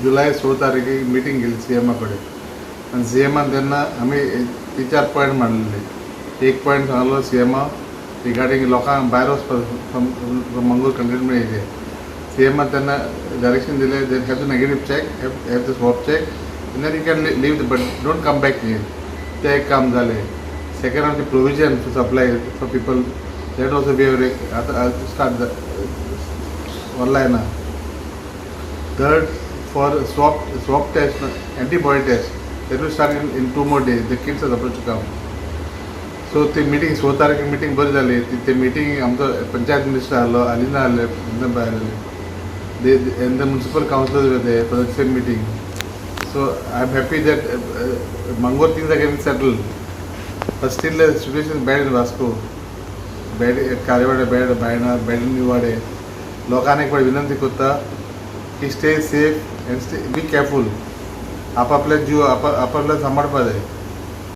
जुलय 6 तारखेक मिटींग केली सीएमा कडेन आनी सीएमान तेन्ना आमी तीन चार पॉयंट मांडलेले. एक पॉयंट सांगलो सीएमा रिगार्डींग लोकांक भायर वचपाक मंगळूर कंटेनमेंट एरिया. सीएमान तेन्ना डायरेक्शन दिलें, they have the negative check, have the swab check and then you can leave, but don't come back here. तें एक काम जालें. सेकंड, आमचें provision to supply for people, that also we have आतां start वरला. Third, for swab test, antibody test, that will start in 2 more days. The kits are supposed to come. So ती meeting 6 तारखेक meeting बरी जाली. ती ते meeting आमचो panchayat minister आहलो, अलिना आहले, भायर आहले, they and the municipal councillors were there for the same meeting. So I am happy that Mangalore things are getting settled, but still the situation bad in Vasco, bad at Kharewade, bad Baina, bad in Nivade. लोकांक एक विनंती करता की stay safe and stay be careful. आपापले जीव आपापले सांबाळपा जाय.